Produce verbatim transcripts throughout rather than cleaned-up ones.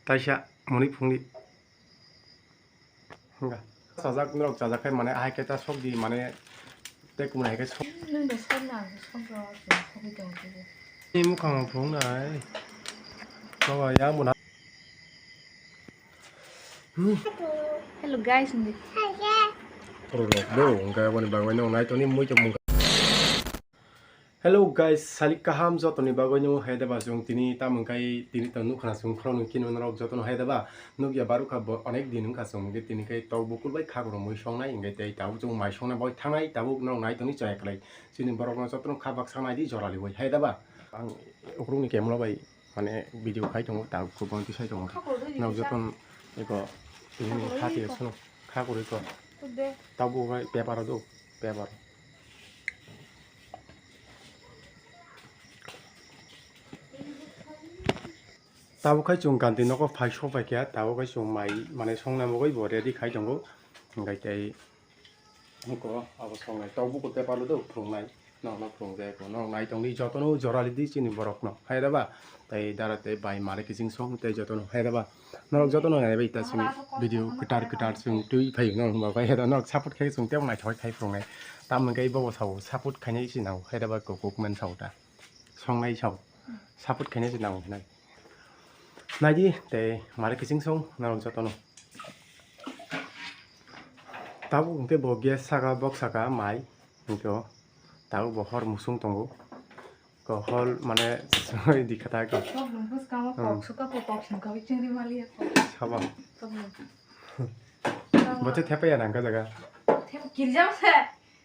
Taisa moni phungdi. Hwnga. Chajak norok chajak khai mane ahai khe ta sok di mane tei kumui hai khe sok. Nung bai sok na, ang sok rw, sok bai tong khe. Ni mukhang phung nai. Baba ya muna. Hmm. Hello guys, hindi. Pro rok bo, hwnkhe aboni bagwi nw nai toni mui tong mung. Hello guys, salik kaham jotoni bagwi nw hai deba jung tini tam hwnkhe tini to nukha na jung khorok nw kino norok jotono hai deba nukya barukha bo onek din wngkha jung hwnkhe tini khe tok bukur bai khak rw mui songnai hwnkhe tei tabuk jung mai songna bai thangnai tabuk norok nai toni chaya kwlai chini borok no jotono kha baksa nai di jorali bai hai deba ang ukrukni camera bai. Mane video khai tongo, ta kubun tisai tongo. Khakor dui nok disa. Joton eko tini khati sono kha kuri ko. Tude. Tabuk bai paper do, paper. Tabuk khai chwng kanti nogo phai sok pai kha, tabuk khai chwng mai mane songna mugwi bo ready khai tongo. Hwnkhe tei Nukho, abo songnai, tok bukur paper lo do, phwrwngnai. Nokno phwrwngjak, norok nai tongdi, jotono jorali di chini borokno, hai reba? Tei dara tei bai mare kiching song, tei jotono, hai reba? Norok jotono nai bai ta chini video kwtar kwtar chwng twi phai, norok ma bai, norok support khai chwng tei naithok khai phwrwngnai. Tamoni khe bobo sao, support khainai se nao, hai reba? Kok kok man sao ta. Songnai sao, support khainai se nao hinai. Naidi tei mare kiching song norok jotono. Tabuk hwnkhe bo gas saka, bok saka mai hwnkhe o. Tabuk bo hor musung tongo. Ko hor mane soi di khata ko. Tok nung bwskang o kok suka po, kok sungka wi chengri mali ya ko. Sabo. Tok nung. Bo te thepa ya nang ka jaga. Thepa kirjam se.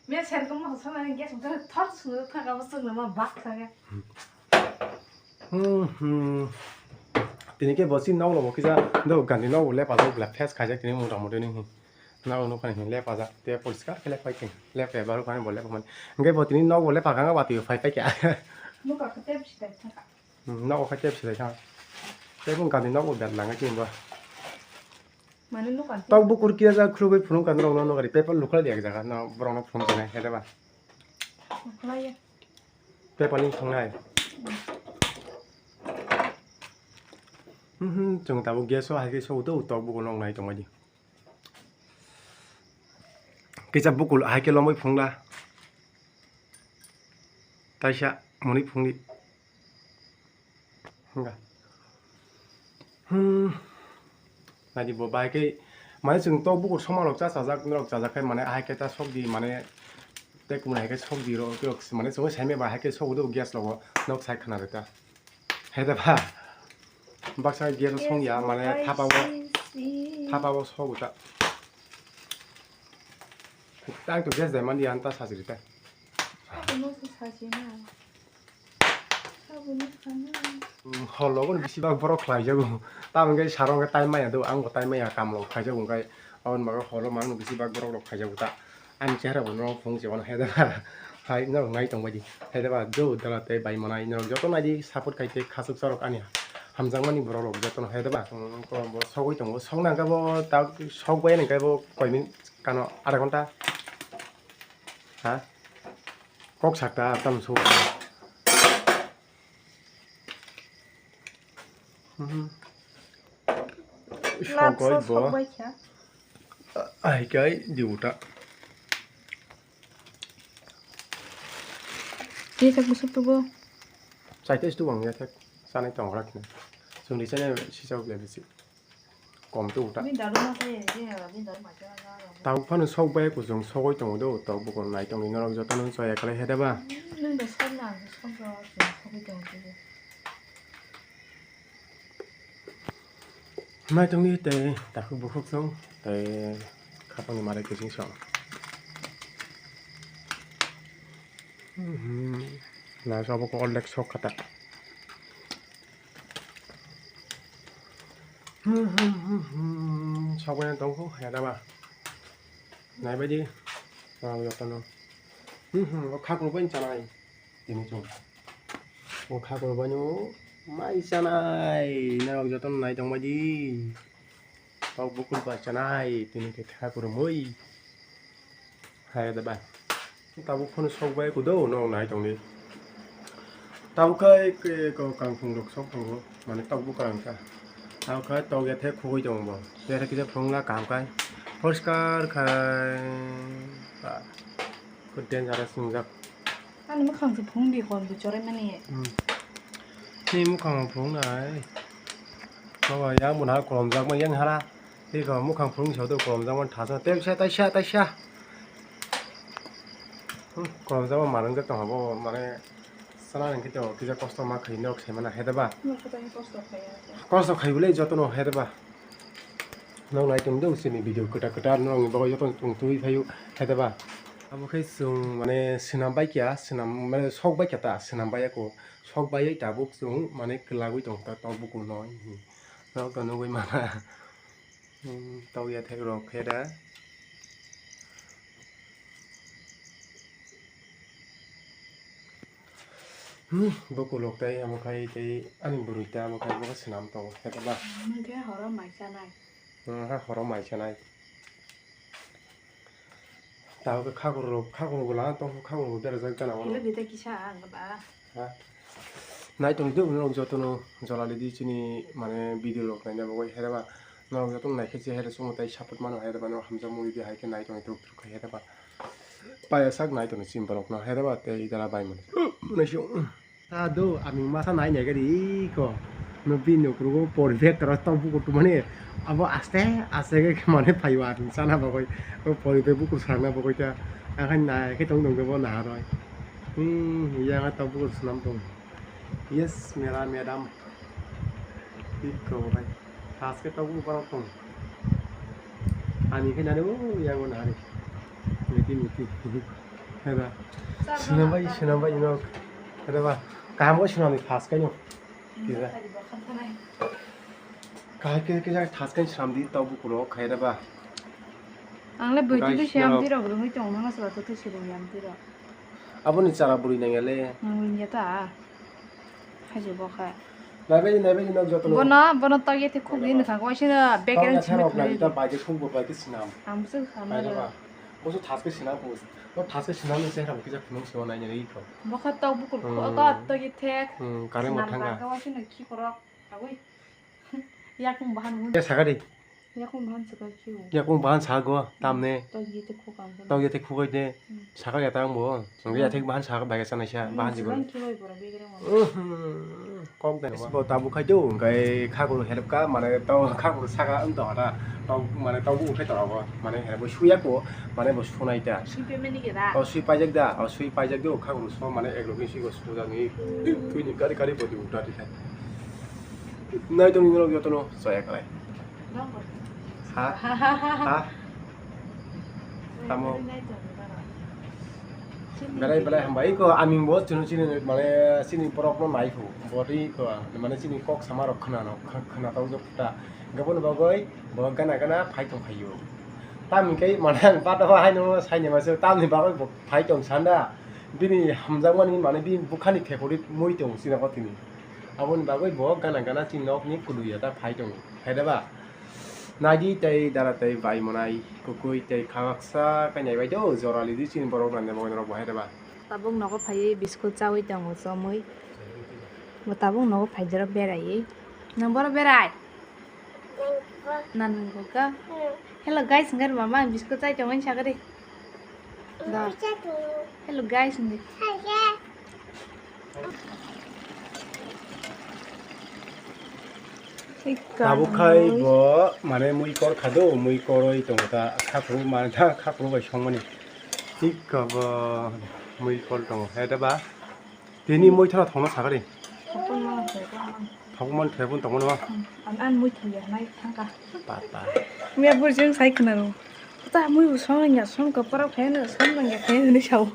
Me serkong ma sana gas mo thar sunu thaka bo sunu ma bak saka. Hmm, hmm. Tini khe bo chini nok rok bo kisa do gani nok bo lepajak bla face khaijak tini mota moti ni. Nok nokha ni lepajak te poriskar khe lepai khe lepe baru kani bo lepamani. Hingke bo tini nok bo lepakha wati phai phai khe. Nok kha tep sidai thaka. Hmm, nok kha tep sidai thaka. Te bung gani nok bo berlang khe bo. Mane nukan. Tok bukur kiya jak khulugwi phunuk kan rok no nugari paper lukhlai di ek jaga no borok no phunuk jani hede ba. Lukhlai ya. Paper link thongnai. Hmm, hmm, chwng tabuk gas o hai khe sogwi tok bukur nok nai tongmani. Kisa bukur hai khe lomwi phunukla. Taisa moni phungdi. Hwnga. Hmm. Naidi bo bai khe mane chwng tok bukur soma rok cha chajak norok chajak khai mane ahai khe ta sok di mane tei kumui hai khe sok di ro mane chwng sai me ba hai khe sok do gas logo nok sai khna rwkha. Hai da ba baksa gas song ya mane thapa bo thapa bo sok ta. Tang to gas dai mani an ta sajri ta. Abo no se sajri na. Abo no sana. Holo gon bisi bak borok khlai jago. Tamo khe sarong khe tai maya do, ang bo tai maya kam rok khai jago khe. Aboni bagwi holo mang bisi bak borok rok khai jago ta. Ani chehra bo no phung se wano hai da ba. Hai no nai tong bai di. Hai da ba jo dala tei bai manai no joto nai di support khai te khasuk sarok ani hamjakmani borok rok joto no hai da ba. Ko bo sogwi tongo. Sogna khe bo ta sok bai ni khe bo koi min Kano ara ghonta? Ha? Kok sakta tam su. Mhm. Lab Sokoi so bo. Sokbai kha. Ai kai diuta. Ni sak busuk tubo. Saite stu bang ya thek. Sanai tong rak ni. Sungri sanai sisa uble bisi. Kom tu uta. Bini daru ma khe, bini daru ma khe na na. Tau phano sok bai kuchung sogoi tongo do, tok bukon nai tongni norok jotono chaya khlai he deba. Nung bai sok na, ang sok rw, sogoi tongo khe. Nai tongni tei takhuk bukhuk song, tei khapangni mare kiching song. Mhm. Na sabo ko oldek sok kata. Hmm, hmm, hmm, hmm. Sokbai tongkho, ya daba. Naibaidi. Ang jotono. Hmm, hmm, o khakurbai chanai. Tini chwng. O khakurbai no mai chanai. Norok jotono nai tongbaidi. Tok bukul bai chanai. Tini khe khakurmui. Hai da bai. Tabuk phano sok bai kudo no nai tongdi. Tabuk khai ke ko kangkhung rok sok tongo. Mane tok bukal wngkha. Tamo khe tok ya the khugui tongo bo. Ya the kisa phunukla kaham khai. Poriskar khai. Ba. Kho dangerous wngjak. Ani mukhang se phung di kon bu chorai mani. Hmm. Ni mukhang phung nai. Baba ya muna kolom jak ma yang hara. Ni ko mukhang phung so do kolom jak man thasa. Te sa tai sa tai sa. Hmm, kolom jak ma marang jak tong habo mane. Sana hingke to kisa kosto ma khai nok sai mana hete ba. Nok sai kosto khai ya. Kosto khai bole joto no hete ba. Nok nai tong do sini video kota kota nok ni bago joto tong tui phayu hete ba. Abo khai sung mane sinam bai kya sinam mane sok bai kya ta sinam bai ako sok bai tabuk sung mane kelagui tong ta tong bukung noi. Nok to nugui mana. Hmm, tau ya thek rok khe da. Hmm, bo kulok tai amo khai tei ani bwrwi ta amo khai bo swnam tongo khe ba. Hwnkhe horo mai chanai. Hmm, ha horo mai chanai. Tao khe khakuru rok, khakuru bo lana tong khe khakuru bo berajak gana Kilo ono. Dita kisa ang ba. Ha? Nai tong di norok jotono jolali di chini mane video rok naina bagwi hereba norok jotono naikhe je here chwngno tai support mano hereba norok hamjakmung di hai khe nai tong tok tok khe hereba. Paya sak nai tong chini borok no hereba tei dara bai mani. Naisio. Ta do, ani masa nai nai gari iko. No bini ukrogo poribek toro tong bukur tumani. Abo aste aste ke mane phaio ani sana bagoi. O poribek bukur sana bagoi ta. Akhai nai ke tong tong ke bo naharoi. Hmm, ya nga tong bukur sunam tong. Yes, mera madam. Iko bai. Thas ke tong bukur tong. Ani ke nani o ya ngo nari. Miti miti. Heda. Sinambai, sinambai inok. Heda ba. Kaham ko sinamni thas kaino. Kisa. Kahai kisa kisa thas kaino sinamdi tau bukurok khai heda ba. Ang le bwtwi Guys, twi siyam no. Tirok rwngwi tong mano sala to twi sirung yam tirok. Aboni chara bwrwi nangya le. Nang wngya ta. Haji bokha. Naibai naibai nok joto. Bono bono tagya te khuk din thang ko sino background simi khuk din. Ta bai ke khuk bo bai ke sinam. Ang bwswk kha ma. Bai ba. Boso thas ke sinam ko. Bo thas ke sinam ni chehra bo kisa phunuk se nai nai ko. Bokha tok bukur ko ta tagya thek. Hmm, kare mo thanga. Ka wa sino ki korok. Agoi. Yakung bahan. Ya sagari. Yakung bahan saka kyo. Yakung bahan sago tamne. Togye te khukam. Togye te khukai de. Hmm. Saka ya tang bo. Songge ya thek bahan saka bai sana sha bahan jigo. Kok de bo tabu khai do kai khakuru help ka mane to khakuru saka ang to hata to mane to bu khai to abo mane help suya ko mane bo sunai ta. Sui payment ni ke da. O sui pajak da o sui pajak do khakuru so mane ek logi sui go suja ni tui ni kari kari bodi uta ti khai. Nai tong ni joto no soya kalai. Ha? Ha? Tamo. Belai belai hambai ko aming bo chini chini mane chini borok no nai ko. Bodi ko mane chini kok sama rok khna no khna tong jok ta. Gabon bagoi bo gana gana phai tong phaio. Tamni kai mane ang pata hai no sai ne ma se tamni bagoi bo phai tong sanda. Bini hamjakmani mane bini bukhani thekorit mui tong sina ko tini. Aboni bagwi bo gana gana chini nokni kuduya ta phai tongo, hai da ba? Naidi tei dara tei bai monai, kwkwi tei khaksa khe naibai do, jorali di chini borok nang nai bagwi norok bo, hai da ba? Tabuk nogo phaiwi biskut chawi tongo chomwi. Bo tabuk nogo phaidoro beraiwi. Nang boro berai? Nango ka? Hello guys, hwnkhe mama ang biskut chai tongmani sakha de. Da. Hello guys, hindi. Tabuk khai bo mane mui kor khado, mui koroi tongo ta, khakru mane ta, khakru bai songmani. Thik ka bo mui kor tongo, he da ba? Tini mui thana thongna sakari. Thokman thai phun tongmani ma. An an mui thangya nai thangka. Pata. Miya burjeng sai khna ro. Ta mui bu song ya song ka para phe na song nang ya phe ni sao.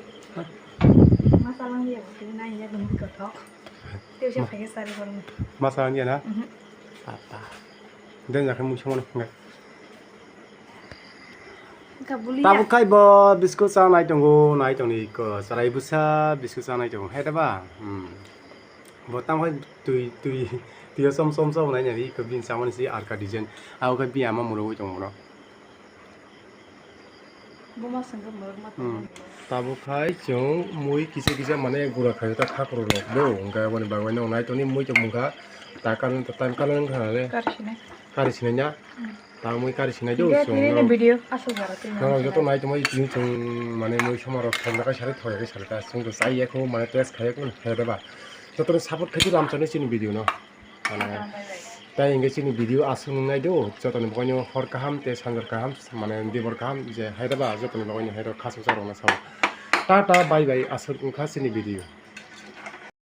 Masa lang ya bu nai ya dum ko thok. Teu se phe sari ko. Masa lang ya na. Pata. Den jakhe mui song ngai. Tabuk khai bo biskut cha nai tongo, nai tongni ko chwrai bwsa biskut cha nai tongo, hai da ba? Hmm. Bo tamo hai twi, twi, twi som, som, som nai nai ko bini chamani si arka design. Abo khai bini ama murugwi tongo bono. Hmm. Tabuk khai chwng mui kisa kisa mane gura khai ta khakro rok do, hwnkhe aboni bagwi no nai tongni mui tongmung kha. Ta kalan ta tan kalan khana le. Kari sinai. Kari sinai nya. Hmm. Ta mui kari sinai do. Video asuk jara twi. Norok joto nai tongmani tini chwng mane mui somaro thok jakai sari thok jakai sari ta chwng to chai yakho mane test khai yakho khai da ba. Joto support khai di lamchani chini video no. Mane tai inge chini video asuk nung nai do jotoni bokaino hor kaham te sanjar kaham mane dibor kaham je hai da ba jotoni bokaino hai rok khasuk charok na sao. Ta ta bye bye asuk wngkha chini video.